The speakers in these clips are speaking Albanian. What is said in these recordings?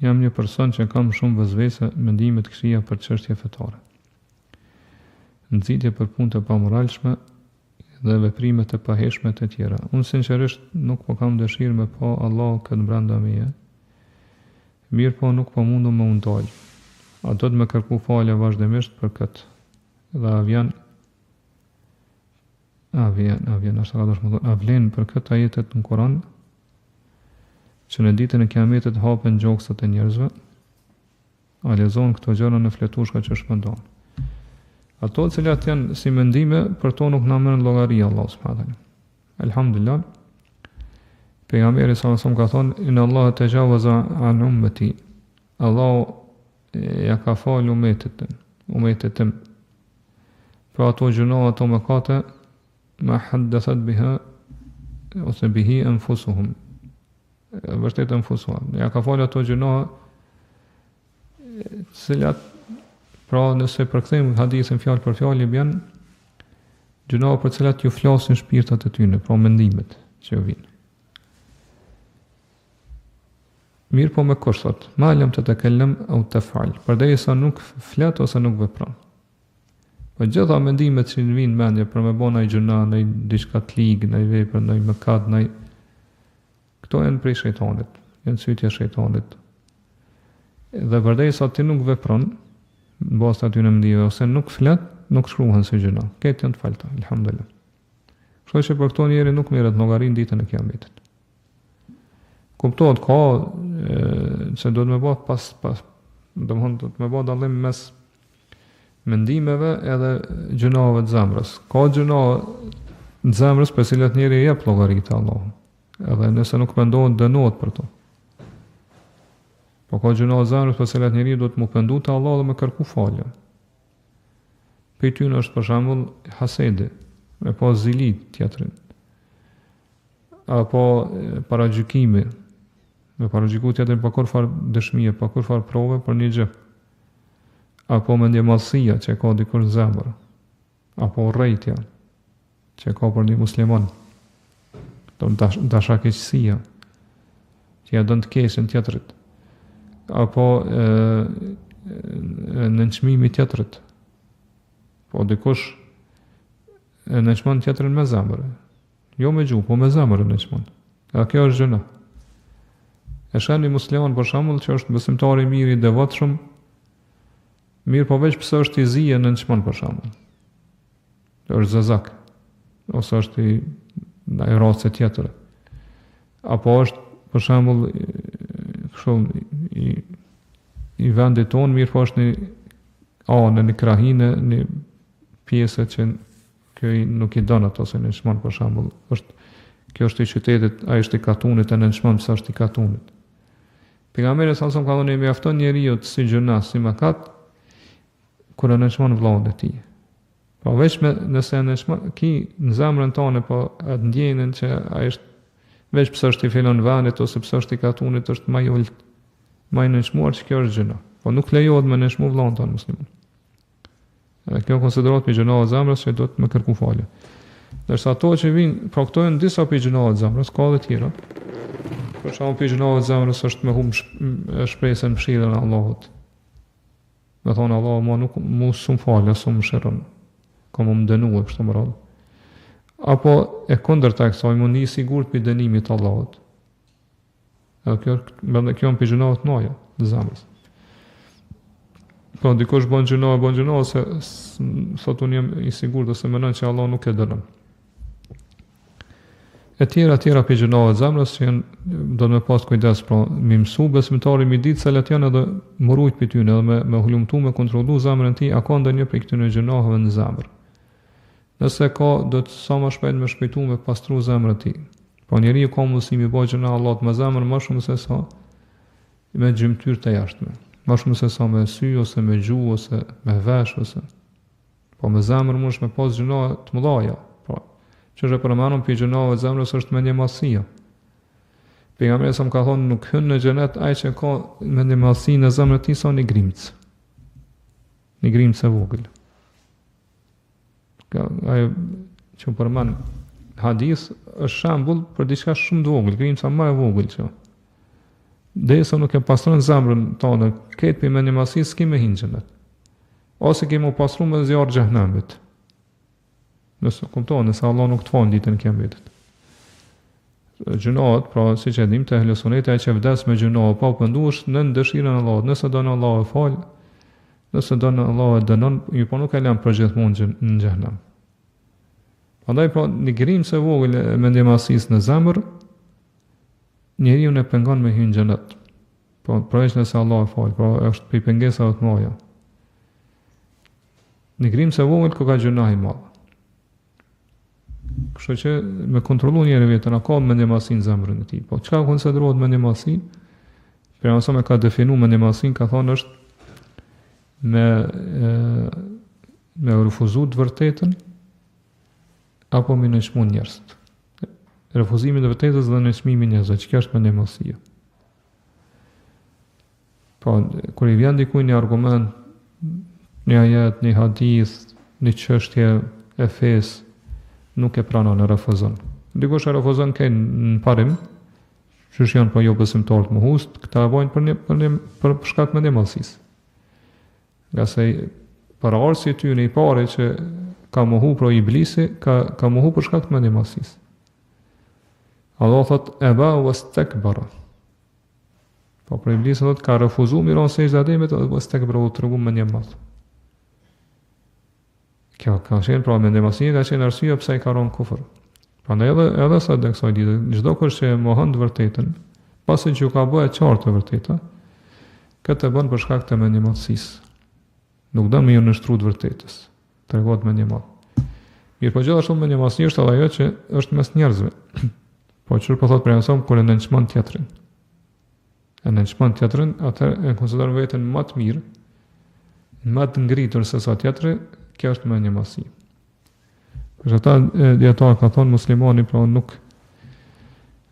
Jam një person që kam shumë vesvese, mendime të këqija për çështje fetare. Nxitje për punë të pamoralshme dhe veprime të pahijshme të tjera. Unë sinqerisht nuk po kam dëshirë me pa Allahu këtë brenda meje. Mirëpo nuk po mundem me u ndal. A do të me kërku falje vazhdimisht për këtë? Dhe a vjen A vjen, a vjen, është ka dashur me thonë, a vlen për këtë ajetet në Kur'an që në ditën e Kiametit hapen gjoksat e njerëzve? A lexohen këto gjëra në fletushka që shpërndahen? Ato të cilat janë si mendime, për to nuk na merr llogari Allahu subhanahu wa taala. Elhamdulillah. Pejgamberi sallallahu alajhi wasallam ka thonë inna Allaha tajawaza an ummati. Allahu ja ka falë umetit tim, umetit tim. Pra ato gjynahe, ato mëkate, ma haddethat biha, ose bihi enfusuhum. Vërtet enfusuhum. Ja ka falë ato gjynahe, cilat, pra nëse përkthejmë hadithin fjalë për fjalë, i bjen, gjynahe për cilat ju flasin shpirtat e tyne, pra mendimet që ju vinë. Mirëpo me kusht thot, ma lem tetekellem au tefal, përderisa nuk flet ose nuk vepron. Po gjitha mendimet që në vinë mendje për me bo naj gjynah, naj diçka të ligë, naj vepër, naj mëkat, naj... Këto janë prej shejtanit, janë cytje shejtanit. Dhe përderisa ti nuk vepron, në bazë të atyne mendimeve, ose nuk flet, nuk shkruhen si gjynah. Këto janë të falta, alhamdulillah. Kështu që për këto njeri nuk merret llogari në ditën e kiametit. Kuptohet ka e, se duhet me bë pas pas domthon duhet me bë dallim mes mendimeve edhe gjynaheve të zemrës. Ka gjynahe të zemrës për cilat njeri jep llogari te Allahu. Edhe nëse nuk pendohet dënohet për to. Po ka gjynahe të zemrës për cilat njeri duhet mu pendu te Allahu dhe me kërku falje. Prej tyne është për shembull hasedi, me pas zili tjetrin. Apo paragjykimi, me paragjyku tjetrin pa kurrfarë dëshmie, pa kurrfarë prove për një gjë. Apo mendjemadhësia që e ka dikush në zemër, apo urrejtja që e ka për një musliman, do dash, dashakeqësia që ia don të keqen tjetrit, apo e, e, nënçmimi tjetrit. Po dikush e nënçmon tjetrin me zemër, Jo me gjuhë, po me zemër e nënçmon. Edhe kjo është gjynah. E sheh një musliman për shembull që është besimtar i mirë i devotshëm, mirëpo veç pse është i zi e nënçmon për shembull. Është zezak ose është i ndonjë race tjetër. Apo është për shembull kështu i i vendit tonë, mirëpo është një anë, një krahinë, një pjesë që Ky nuk i don ato ose nënçmon për shembull, është kjo është i qytetit, ai është i katunit e nënçmon pse është i katunit. Pejgamberi sa sa ka thënë i mjafton njeriut si gjynah, si mëkat kur e nënçmon vëllaun e tij. Po veç me nëse e nënçmon ki në zemrën tënde po atë ndjenjën që ai është veç pse është i filan vendit ose pse është i katunit është më i ulët, më i nënçmuar që kjo është gjynah. Po nuk lejohet me nënçmu vëllaun tonë musliman. Edhe kjo konsiderohet prej gjynaheve të zemrës që duhet me kërku falje. Ndërsa ato që vijnë, pra këto janë disa prej gjynaheve të zemrës, ka edhe tjera. Për shembull prej gjynaheve të zemrës është me humb shpresën në mëshirën e Allahut. Me thonë Allahu mua nuk mu s'um fal, s'um mëshiron. Ka me më dënu e kështu me radhë. Apo e kundërta e kësaj, m'u ndi i sigurt prej dënimit të Allahut. Edhe kjo, edhe kjo prej gjynaheve të mdhaja, të zemrës. Po, dikush bën gjynah, bën gjynah, se thot unë jam i sigurt, ose menon që Allah nuk e dënon. E tjera, tjera prej gjynaheve të zemrës, që janë, do të me pas kujdes, pra, mi mësu besimtari, mi ditë cilat janë edhe m'u rujt prej tyne, edhe me, me hulumtu, me kontrollu zemrën e tij, a ka ndonjë prej këtyne gjynaheve në zemër. Nëse ka, do të sa më shpejt me shpejtu me pastru zemrën e tij. Po njeriu ka mundësi mi bë gjynah Allahut me zemër më shumë se sa me gjymtyrë të jashtme. Më shumë se sa me sy ose me gjuhë ose me vesh ose po me zemër mundesh me pas gjynahe të mëdha. Po që është përmendur prej gjynaheve të zemrës është mendjemadhësia. Pejgamberi sa ka thonë nuk hyn në xhenet ai që ka mendjemadhësi në zemrën e tij sa një grimcë. Një grimcë e vogël. Ka ajo që u përmend hadith është shembull për diçka shumë të vogël, grimca më e vogël që. Derisa nuk e pastron zemrën tënde, krejt prej mendjemadhësisë s'ki me hi në xhenet. Ose ki m'u pastru me zjarr xhehenemit. Nëse kupton, nëse Allah nuk të fal ditën e kiametit. Gjynahet, pra siç e dim te ehli suneti ai që vdes me gjynah pa u pendu është nën dëshirën e Allahut. Nëse don Allahu e fal, nëse don Allahu e dënon, mirëpo nuk e lën për gjithmonë në xhehenem. Prandaj pra një grimcë e vogël e mendjemadhësisë në zemër, njeriun e pengon me hy në xhenet. Po përveç nëse Allah e fal, pra është prej pengesave të mëdha. Një grimcë e vogël koka gjynah i madh. Kështu që me kontrollu njeri veten, a ka mendjemadhësi në zemrën e tij. Po çka konsiderohet mendjemadhësi? Pejgamberi e ka definu mendjemadhësinë, ka thonë është me e, me refuzu të vërtetën apo me nënçmu njerëzit. Refuzimi i të vërtetës dhe nënçmimi i njerëzve, që kjo është mendjemadhësia. Po, kur i vjen dikujt një argument, një ajet, një hadith, një çështje e fesë, nuk e pranon, e refuzon. Dikush e refuzon këtë në parim, qysh janë po jobesimtarët mohues, këta e bojnë për një, për një, për shkak mendjemadhësisë. Ngase paraardhësi i tyre i pari që ka mohu pra iblisi, ka, ka mohu për shkak të mendjemadhësisë. Allah thot, eba westekbera. Po për iblisin thot, ka refuzu me i ra n'sexhde Ademit, dhe westekbera u tregu mendjemadh. Kjo ka qenë pra mendjemadhësia ka qenë arsyeja pse ai ka rënë kufër. Prandaj edhe edhe sot e kësaj dite, çdo kush që e mohon të vërtetën, pasi që ju ka bërë e qartë e vërteta, këtë e bën për shkak të mendjemadhësisë. Nuk don me ju nënshtru të vërtetës. Tregohet mendjemadh. Mirëpo gjithashtu mendjemadhësi është edhe ajo që është mes njerëzve. Po që po thotë pejgamberi kur e nënçmon tjetrin. E nënçmon tjetrin, atë e konsideron veten më të mirë, më të ngritur se sa tjetri, kjo është mendjemadhësi. Për ata dijetarët kanë thonë muslimani pra nuk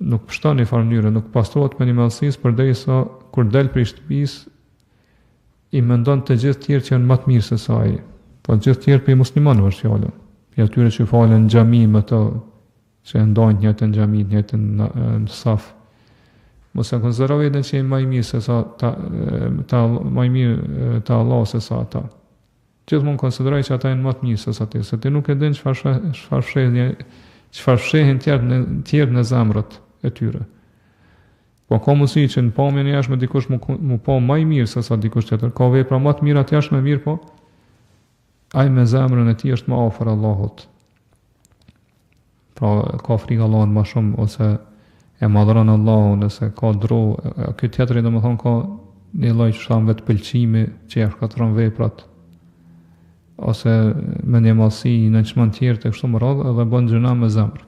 nuk pshton në farë mënyre, nuk pastrohet mendjemadhësisë përderisa kur del prej shtëpisë i mendon të gjithë tjerë që janë më të mirë se sa ai. Po të gjithë tjerë prej muslimanëve është fjala. Prej atyre që falen në xhami me të, që e ndajnë të njëjtën xhami, të njëjtën në, në saf. Mos e konsidero veten që je më i mirë se sa ta, ta më i mirë te Allahu se sa ata. Gjithmonë konsideroj që ata janë më të mirë se sa ti, se ti nuk e din çfarë çfarë fshehin çfarë fshehin tjerë në tjerë në zemrat e tyre. Po ka mundësi që në pamjen e jashtme dikush mu, mu pa më i mirë se sa dikush tjetër, ka vepra më të mira të jashtme mirëpo ai me zemrën e tij është më afër Allahut. Pra ka frikë Allahun më shumë ose e madhëron Allahun ose ka dro, ky tjetri domethënë ka një lloj që thamë vetëpëlqimi që ja shkatërron veprat ose mendjemadhësi nënçmon tjerët e kështu me radhë edhe bën gjynah me zemër.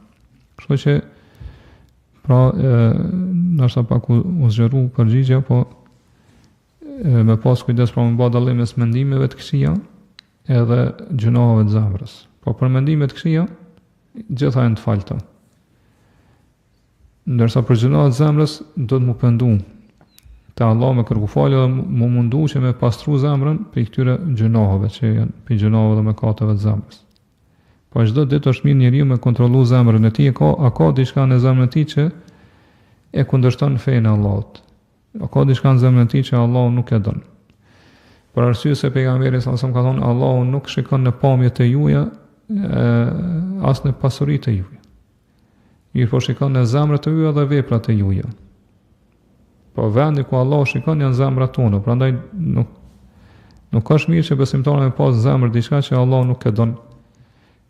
Kështu që pra e, ndoshta pak u, u zgjeru përgjigja, po e, me pas kujdes pra me ba dallim mes mendimeve të këqija edhe gjynaheve të zemrës. Po për mendimet të këqija, gjitha janë të falta. Ndërsa për gjynahet e zemrës duhet mu pendu te Allah me kërku falje dhe mu mundu që me pastru zemrën prej këtyre gjynaheve që janë prej gjynaheve dhe mëkateve të zemrës. Po çdo ditë është mirë njeriu me kontrollu zemrën e tij, ka a ka diçka në zemrën e tij që e kundërshton fenë e Allahut. A ka diçka në zemrën e tij që Allahu nuk e don. Për arsye se pejgamberi sa ka thonë Allahu nuk shikon në pamjet e juaja as në pasuritë e juaja. Mirëpo shikon në zemrat e juaja dhe veprat e juaja. Po vendi ku Allahu shikon janë zemrat tona, prandaj nuk nuk është mirë që besimtari me pas në zemër diçka që Allahu nuk e don,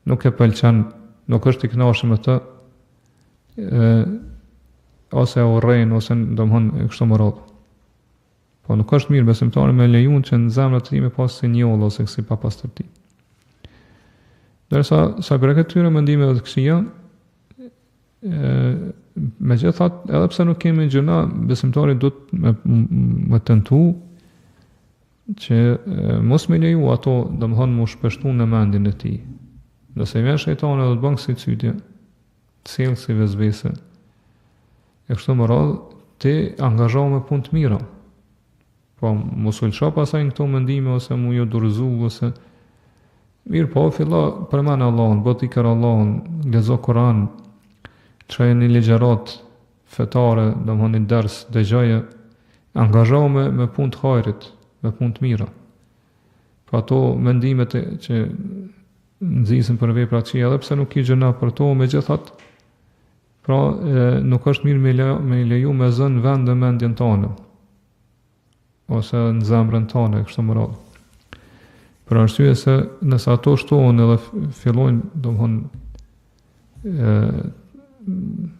nuk e pëlqen, nuk është i kënaqur me të, ë ose e urren ose domthon kështu me radhë. Po nuk është mirë besimtari me leju që në zemrën e tij me pas si njollë ose kësi papastërti. Ndërsa sa i përket këtyre mendimeve të këqija, megjithatë, edhe pse nuk kemi gjynah, besimtari duhet me, me tentu që mos me leju ato, domethënë, mu shpeshtu në mendjen e tij. Nëse vjen shejtani dhe të bën kësi cytje, të sjell kësi vesvese, e kështu me radhë, ti angazhohu me punë të mira. Po, mos u lësho pasaj në këto mendime, ose mu ju dorëzu, ose... Mirëpo, fillo përmend Allahun, bë dhikër Allahun, lexo Kur'an, çoje një ligjëratë fetare, domethënë një ders, dëgjoje. Angazhohu me, me punë të hajrit, me punë të mira. Pra ato mendimet e, që nxisin për vepra të këqija, edhe pse nuk ki gjynah për to, megjithatë, pra e, nuk është mirë me, le, me leju me zënë vend në mendjen tane, ose në zemrën tane, kështu me radhë. Për arsye se nëse ato shtohen edhe fillojnë, domethënë,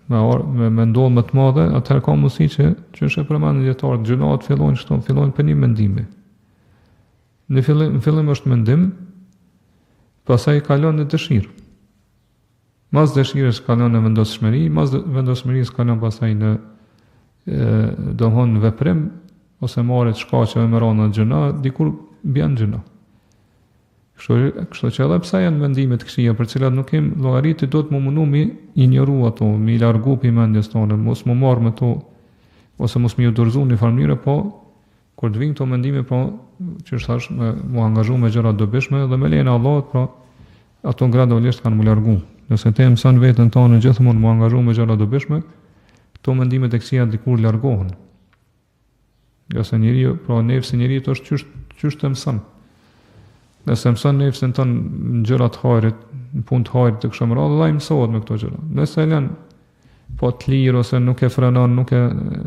me, or, me, me ndodhë me të madhe, atëherë ka mundësi që, qysh e përmendin dijetarët, gjynahet fillojnë shto, fillojnë prej një mendimi. Në fillim, në fillim është mendim, pastaj kalon në dëshirë. Mas dëshirës kalon në vendosmëri, mas vendosmërisë kalon pastaj në domethënë veprim ose marrje të shkaqeve me ra në gjynah, dikur bjen në gjynah. Kështu, kështu që edhe pse janë mendime të këqija për të cilat nuk kem llogari ti duhet m'u mundu mi injoru ato, mi largu prej mendjes tonë, mos m'u marr me to ose mos mi u dorëzu në farë mënyre, po Kur të vijnë këto mendime, pra, qysh thash, me mu angazhu me gjëra të dobishme dhe me lejen e Allahut, pra, ato gradualisht kanë mu largu. Nëse ti e mëson veten tënde gjithmonë mu angazhu me gjëra të dobishme, këto mendime të këqija dikur largohen. Ngase njeriu, pra nefsi i njeriut është qysh qysh të mëson. Nëse mëson nefsin tënd në gjëra të hajrit, në punë të hajrit e kështu me radhë, ai mësohet me këto gjëra. Nëse e lën po të lirë ose nuk e frenon, nuk e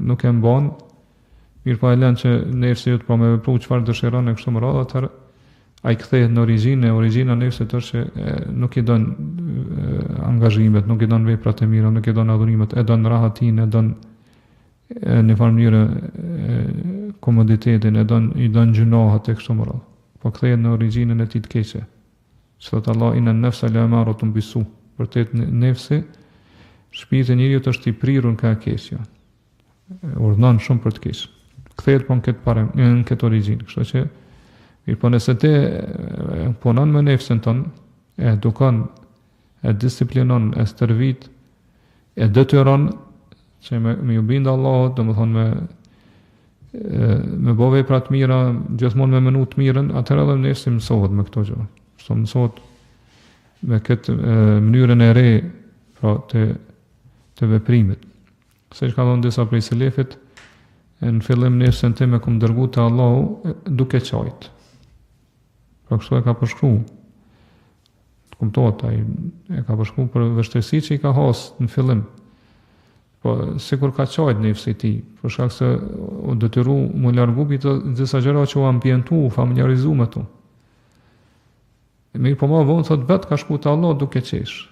nuk e mban, Mirëpo e lën që nefsi jot pra me vepru çfarë dëshiron e kështu me radhë, atëherë ai kthehet në origjinë, e origjina e nefsit është që e, nuk i don angazhimet, nuk i don veprat e mira, nuk i don adhurimet, e don rahatinë, e don e, në farë mënyre komoditetin, e don i don gjynahet e kështu me radhë. Po kthehet në origjinën e tij të keqe. Që thotë Allah inna nefsa le emaratun bisu. Vërtet nefsi, shpirti i njeriut është i prirur ka e keqja. urdhënon shumë për të keq. Kthehet po në këtë parim, në këtë origjinë, kështu që mirëpo nëse ti punon me nefsin tënd, e edukon, e disiplinon, e stërvit, e detyron që me, me ju bind Allahut, domethënë me me bo vepra të mira, gjithmonë me menu të mirën, atëherë edhe nefsi mësohet me këto gjëra. Kështu mësohet me këtë mënyrën e re, pra të të veprimit. Siç kanë thënë disa prej selefit, në fillim nefsin tim e kom dërgu te Allahu duke qajt. Pra kështu e ka përshkru. Kuptohet, ai e ka përshkru për vështirësi që i ka has në fillim. Po, sikur ka qajt nefsi i tij, për shkak se u detyru mu largu prej disa gjëra që u ambientu, u familiarizu me to. Mirëpo ma vonë, thot, vetë ka shku te Allahu duke qesh.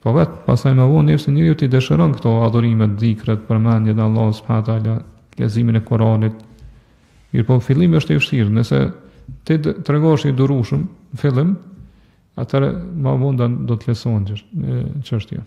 Po vetë, pastaj më vonë nefsi i njeriut i dëshiron këto adhurimet, dhikret, përmendjet e Allahut subhanahu wa taala, leximin e Kuranit. Mirëpo fillimi është i vështirë, nëse ti tregohesh i durueshëm në fillim, atëherë më vonë do të lehtësohen çështja.